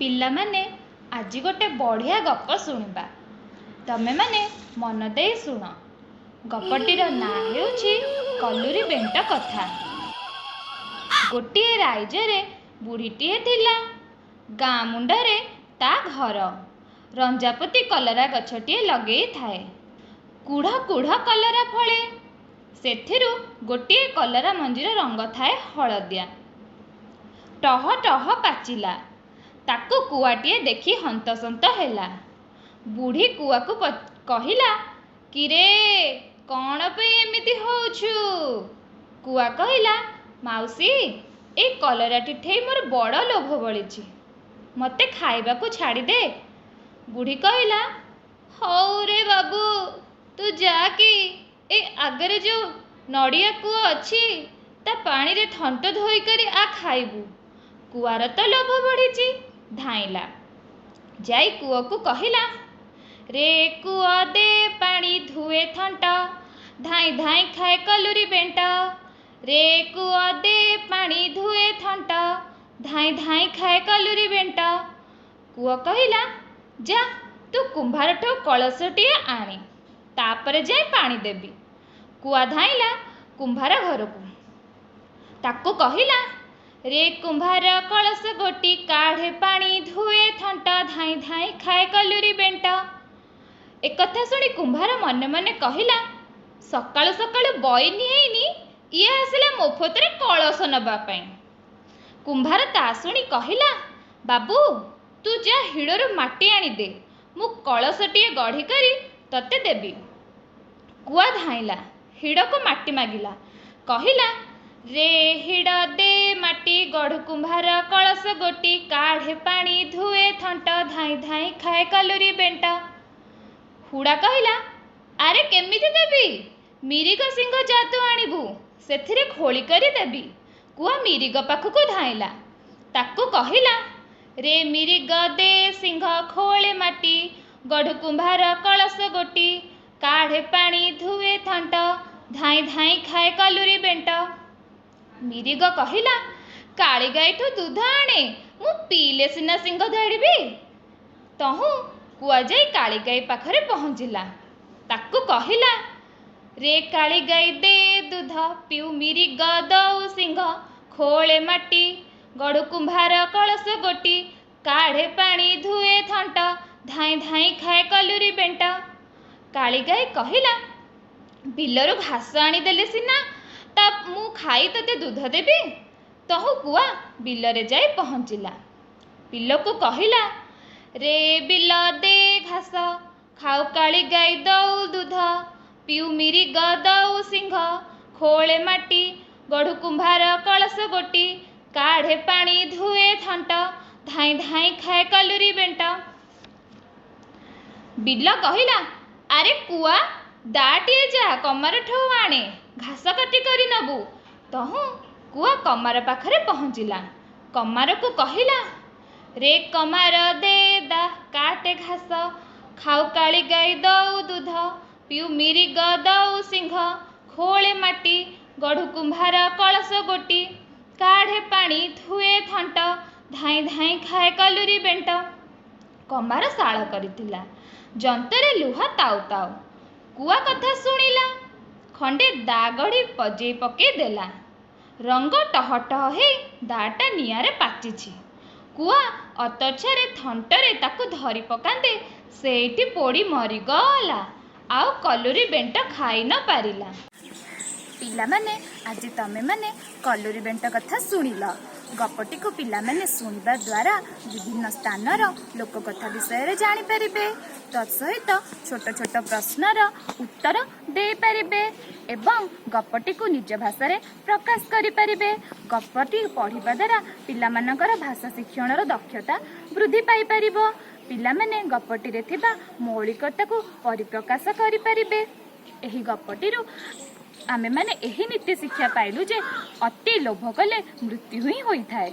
ପିଲାମାନେ, ଆଜି ଗୋଟେ ବଢ଼ିଆ ଗପ ଶୁଣିବା। ତମେମାନେ ମନ ଦେଇ ଶୁଣ। ଗପଟିର ନାଁ ହେଉଛି କଲୁରୀ ବେଣ୍ଟ କଥା। ଗୋଟିଏ ରାଇଜରେ ବୁଢ଼ୀଟିଏ ଥିଲା। ଗାଁ ମୁଣ୍ଡରେ ତା ଘର। ରଞ୍ଜାପୋତି କଲରା ଗଛଟିଏ ଲଗେଇଥାଏ। କୁଢ଼ କୁଢ଼ କଲରା ଫଳେ। ସେଥିରୁ ଗୋଟିଏ କଲରା ମଞ୍ଜିର ରଙ୍ଗ ଥାଏ ହଳଦିଆ। ଟହ ଟହ ପାଚିଲା। ତାକୁ କୁଆଟିଏ ଦେଖି ହନ୍ତସନ୍ତ ହେଲା। ବୁଢ଼ୀ କୁଆକୁ କହିଲା, "କିରେ, କ'ଣ ପାଇଁ ଏମିତି ହଉଛୁ?" କୁଆ କହିଲା, "ମାଉସୀ, ଏଇ କଲରାଟି ଠେଇ ମୋର ବଡ଼ ଲୋଭ ବଳିଛି। ମୋତେ ଖାଇବାକୁ ଛାଡ଼ିଦେ।" ବୁଢ଼ୀ କହିଲା, "ହଉରେ ବାବୁ, ତୁ ଯା କି ଏଇ ଆଗରେ ଯୋଉ ନଡ଼ିଆ କୂଅ ଅଛି, ତା ପାଣିରେ ଥଣ୍ଟ ଧୋଇକରି ଆ ଖାଇବୁ।" କୁଆର ତ ଲୋଭ ବଢ଼ିଛି, ଧାଇଁଲା। ଯାଇ କୂଅକୁ କହିଲା, "ରେ କୂଅ ଦେ ପାଣି ଧୁଏ ଥଣ୍ଟ, ଧାଇଁ ଧାଇଁ ଖାଏ କଲୁରୀ ବେଣ୍ଟ। ରେ କୂଅ ଦେ ପାଣି ଧୁଏ ଥଣ୍ଟ, ଧାଇଁ ଧାଇଁ ଖାଏ କଲୁରୀ ବେଣ୍ଟ।" କୂଅ କହିଲା, "ଯା, ତୁ କୁମ୍ଭାରଠୁ କଳସଟିଏ ଆଣେ, ତାପରେ ଯାଇ ପାଣି ଦେବି।" କୁଆ ଧାଇଁଲା କୁମ୍ଭାର ଘରକୁ। ତାକୁ କହିଲା, "ରେ କୁମ୍ଭାର କଳସ ଗୋଟି, କାଢ଼େ ପାଣି ଧୁଏ ଥଣ୍ଟ, ଧାଇଁ ଧାଇଁ ଖାଏ କଲୁରୀ ବେଣ୍ଟ।" ଏକଥା ଶୁଣି କୁମ୍ଭାର ମନେ ମନେ କହିଲା, "ସକାଳୁ ସକାଳୁ ବଇନି ହେଇନି, ଇଏ ଆସିଲା ମୋଫତରେ କଳସ ନବା ପାଇଁ।" କୁମ୍ଭାର ତା ଶୁଣି କହିଲା, "ବାବୁ, ତୁ ଯା ହିଡ଼ରୁ ମାଟି ଆଣିଦେ, ମୁଁ କଳସଟିଏ ଗଢ଼ିକରି ତୋତେ ଦେବି।" କୁଆ ଧାଇଁଲା ହିଡ଼କୁ ମାଟି ମାଗିଲା। କହିଲା, "ରେ ହିଡ଼ ଦେ ମାଟି, ଗଢ଼ୁ କୁମ୍ଭାର କଳସ ଗୋଟି, କାଢ଼େ ପାଣି ଧୁଏ ଥଣ୍ଟ, ଧାଇଁ ଧାଇଁ ଖାଏ କଲୁରୀ ବେଣ୍ଟ।" ହୁଡ଼ା କହିଲା, "ଆରେ କେମିତି ଦେବି? ମିରିଗ ଶିଙ୍ଗ ଯା ତୁ ଆଣିବୁ, ସେଥିରେ ଖୋଳିକରି ଦେବି।" କୁଆ ମିରିଗ ପାଖକୁ ଧାଇଁଲା। ତାକୁ କହିଲା, "ରେ ମିରିଗ ଦେ ଶିଙ୍ଗ ଖୋଳେ ମାଟି, ଗଢ଼ୁ କୁମ୍ଭାର କଳସ ଗୋଟି, କାଢ଼େ ପାଣି ଧୁଏ ଥଣ୍ଟ, ଧାଇଁ ଧାଇଁ ଖାଏ କଲୁରୀ ବେଣ୍ଟ।" ମିରିଗ କହିଲା, "କାଳୀଗାଈଠୁ ଦୁଧ ଆଣେ, ମୁଁ ପିଇଲେ ସିନା ଶିଙ୍ଗ ଧରିବି।" ତହୁଁ କୁଆ ଯାଇ କାଳୀଗାଈ ପାଖରେ ପହଞ୍ଚିଲା। ତାକୁ କହିଲା, "ରେ କାଳୀଗାଈ ଦେ ଦୁଧ ପିଉ ମିରିଗ ଦଉ ଶିଙ୍ଗ, ଖୋଳେ ମାଟି, ଗଢ଼ୁ କୁମ୍ଭାର କଳସ ଗୋଟି, କାଢ଼େ ପାଣି ଧୁଏ ଥଣ୍ଟ, ଧାଇଁ ଧାଇଁ ଖାଏ କଲୁରୀ ବେଣ୍ଟ।" କାଳୀଗାଈ କହିଲା, "ବିଲରୁ ଘାସ ଆଣିଦେଲେ ସିନା ତା ମୁଁ ଖାଇ ତୋତେ ଦୁଧ ଦେବି।" ତହୁଁ କୁଆ ବିଲରେ ଯାଇ ପହଞ୍ଚିଲା। ବିଲକୁ କହିଲା, "ରେ ବିଲ ଦେ ଘାସ, ଖାଉ କାଳୀଗାଈ ଦଉ ଦୁଧ, ପିଉ ମିରିଗ ଦଉ ଶିଙ୍ଗ, ଖୋଳେ ମାଟି, ଗଢ଼ୁ କୁମ୍ଭାର କଳସ ଗୋଟି, କାଢ଼େ ପାଣି ଧୁଏ ଥଣ୍ଟ, ଧାଇଁ ଧାଇଁ ଖାଏ କଲୁରୀ ବେଣ୍ଟ।" ବିଲ କହିଲା, "ଆରେ କୁଆ, ଦାଆଟିଏ ଯା କମାରଠୁ ଆଣେ, ଘାସ କାଟି କରି ନବୁ।" ତହୁଁ କୁଆ କମାର ପାଖରେ ପହଞ୍ଚିଲା। କମାରକୁ କହିଲା, "ରେ କମାର ଦେ ଦା କାଟେ ଘାସ, ଖାଉ କାଳୀଗାଈ ଦଉ ଦୁଧ, ପିଉ ମିରିଗ ଦଉ ଶିଙ୍ଗ, ଖୋଳେ ମାଟି, ଗଢ଼ୁ କୁମ୍ଭାର କଳସ ଗୋଟି, କାଢ଼େ ପାଣି ଧୁଏ ଥଣ୍ଟ, ଧାଇଁ ଧାଇଁ ଖାଏ କଲୁରୀ ବେଣ୍ଟ।" କମାର ଶାଳ କରିଥିଲା। ଯନ୍ତରେ ଲୁହା ତାଉ ତାଉ। କୁଆ କଥା ଶୁଣିଲା। ଖଣ୍ଡେ ଦା ଗଢ଼ି ପଜେଇ ପକେଇ ଦେଲା। ରଙ୍ଗ ଟହ ଟହ ହେଇ ଦାଆଟା ନିଆଁରେ ପାଚିଛି। କୁଆ ଅତର୍ଚ୍ଛାରେ ଥଣ୍ଟରେ ତାକୁ ଧରି ପକାନ୍ତେ ସେଇଠି ପୋଡ଼ି ମରିଗଲା, ଆଉ କଲୁରୀ ବେଣ୍ଟ ଖାଇ ନ ପାରିଲା। ପିଲାମାନେ, ଆଜି ତମେମାନେ କଲୁରୀ ବେଣ୍ଟ କଥା ଶୁଣିଲ। ଗପଟିକୁ ପିଲାମାନେ ଶୁଣିବା ଦ୍ୱାରା ବିଭିନ୍ନ ସ୍ଥାନର ଲୋକକଥା ବିଷୟରେ ଜାଣିପାରିବେ। ତତ୍ସହିତ ଛୋଟ ଛୋଟ ପ୍ରଶ୍ନର ଉତ୍ତର ଦେଇପାରିବେ ଏବଂ ଗପଟିକୁ ନିଜ ଭାଷାରେ ପ୍ରକାଶ କରିପାରିବେ। ଗପଟି ପଢ଼ିବା ଦ୍ୱାରା ପିଲାମାନଙ୍କର ଭାଷା ଶିକ୍ଷଣର ଦକ୍ଷତା ବୃଦ୍ଧି ପାଇପାରିବ। ପିଲାମାନେ ଗପଟିରେ ଥିବା ମୌଳିକତାକୁ ପରିପ୍ରକାଶ କରିପାରିବେ। ଏହି ଗପଟିରୁ ଆମେମାନେ ଏହି ନୀତି ଶିକ୍ଷା ପାଇଲୁ ଯେ ଅତି ଲୋଭ କଲେ ମୃତ୍ୟୁ ହିଁ ହୋଇଥାଏ।